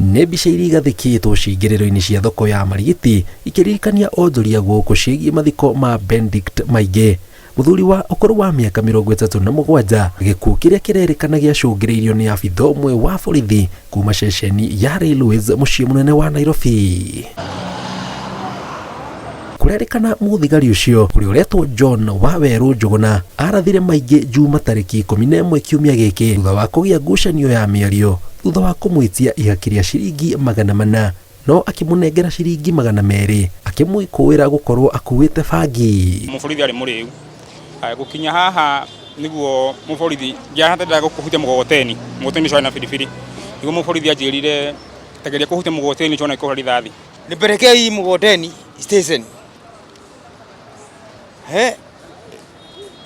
Nĩ mbica iria igathĩkĩtwo cingĩrĩro-inĩ cia thoko ya Marigiti ikĩririkania onjoria gũkũ ciĩgiĩ mathiko ma Benedict Maingĩ, mũthuri wa ũkũrũ wa mĩaka 37, gĩkuũ kĩrĩa kĩrerĩkana gĩacũngĩrĩirio nĩ abitha ũmwe wa borithi kuma ceceni ya Railways mũciĩ mũnene wa Nairobi. Kũrerĩkana mũthigari ũcio ũrĩa ũretwo John Wawerũ Njũgũna arathire maingĩ Juma tarĩki 11 kiumia gĩkĩ thutha wa kũgĩa ngucanio ya mĩario thutha wa kũmwĩtia ihaki rĩa ciringi 400 no akĩmũnengera ciringi 200 akĩmwĩkũĩra gũkorwo akuĩte bangi. Mũborithi arĩ mũrĩu. Haya, gũkinya haha nĩguo mũborithi ndiatendaga kũhutia mũgogoteni, mũgogoteni ũcio warĩ na biribiri. Nĩguo mũborithi anjĩrire ta geria kũhutia mũgogoteni ũcio na ngĩkũhũra rithathi. Nipelekee hii mkokoteni station. He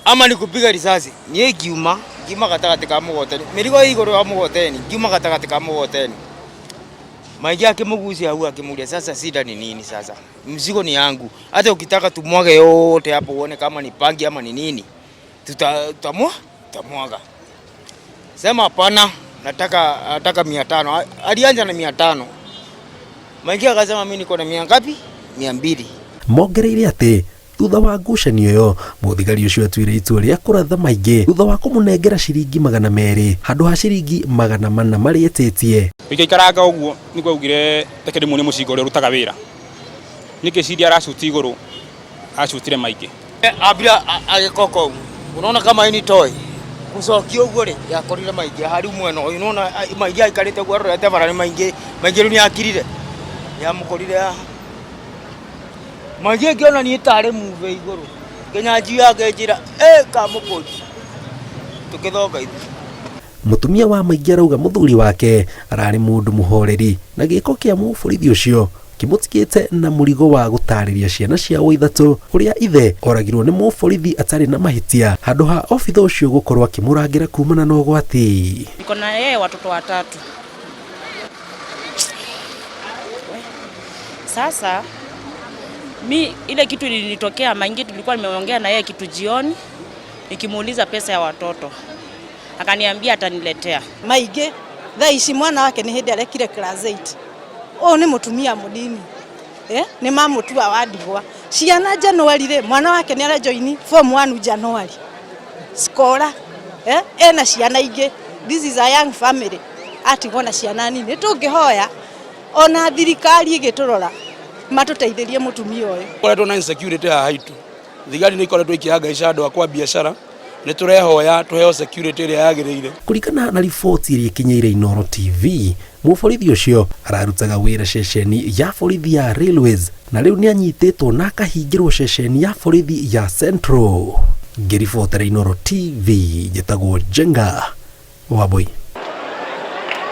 ama nikupiga risasi. Niĩ ngiuma, ngiuma gatagatĩ ka mkokoteni. Mĩrigo ĩ igũrũ wa mkokoteni, ngiuma gatagatĩ ka mkokoteni. Maingi akĩmũgucia hau akĩmũria sasa shida ni nini sasa? Mzigo ni yangu. Hata ukitaka tumwage yote hapo uone kama ni bangi ama ni nini. Tutamwa tutamwaga. Sema hapana, nataka 500. Alianza na 500. Maingi akasema mimi niko na mia ngapi? 200. Mongereire atĩ thutha wa ngucanio ĩyo mũthigari ũcio atuire itua rĩa kũratha maingĩ thutha wa kũmũnengera ciringi 200 handũ ha ciringi 400 marĩa etĩtie. Gũikaikaranga ũguo nĩguo augire reke ndĩmuonie mũcinga ũrĩa ũrutaga wĩra. Niĩ ngĩciria aracuti igũrũ, acutire maingĩ. Ambira agĩkoka ũguo. Unaona kama hii ni toy. Gũcokia ũguo rĩ, yakorire maingĩ harĩ mwena ũyũ. Unaona maingĩ aikarĩte ũguo arorete bara nĩ maingĩ. Maingĩ rĩu nĩ akirire. Yamũkorire haha. Maingĩ ngĩona niĩ tarĩ move igũrũ. Nginya njui akĩnjĩra, ĩ kamũkũri. Tũkĩthonga ithuĩ. Mũtumia wa maingĩ arauga mũthuri wake ararĩ mũndũ mũhoreri na gĩko kĩa mũborithi ũcio kĩmũtigĩte na mũrigo wa gũtarĩria ciana ciao ithatũ ũrĩa ithe oragirwo nĩ mũborithi atarĩ na mahĩtia handũ ha obitha ũcio gũkorwo akĩmũrangĩra kumana na ũgwati. Niko na yeye watoto watatu. Sasa mi ile kitu ilinitokea Maingi, tulikuwa nimeongea na yeye kitu jioni, nikimuuliza pesa ya watoto akaniambia ataniletea. Maingi thaa ici mwana wake nĩ hĩndĩ arekire class 8. Ũyũ nĩ mũtumia mũnini. Nĩ mamũtua wa ndigwa. Ciana January rĩ, mwana wake nĩ arajoini form 1 January. Skora. Ena ciana ingĩ. This is a young family. Atigwo na ciana nini. Tũngĩhoya ona thirikari ĩgĩtũrora matũteithĩrie mũtumia ũyũ. Koretwo na insecurity haha haitũ. Thigari nĩ ikoretwo ikĩhangaica andũ a kwa biacara. Nĩ tũrehoya tũheo security ĩrĩa yagĩrĩire. Kũringana na riboti ĩrĩa ĩkinyĩire Inooro TV, mũborithi ũcio ararutaga wĩra ceceni ya borithi ya Railways na rĩu nĩ anyitĩtwo na akahingĩrwo ceceni ya borithi ya Central. Ngĩribotera Inooro TV, njĩtagwo Njenga Wambui.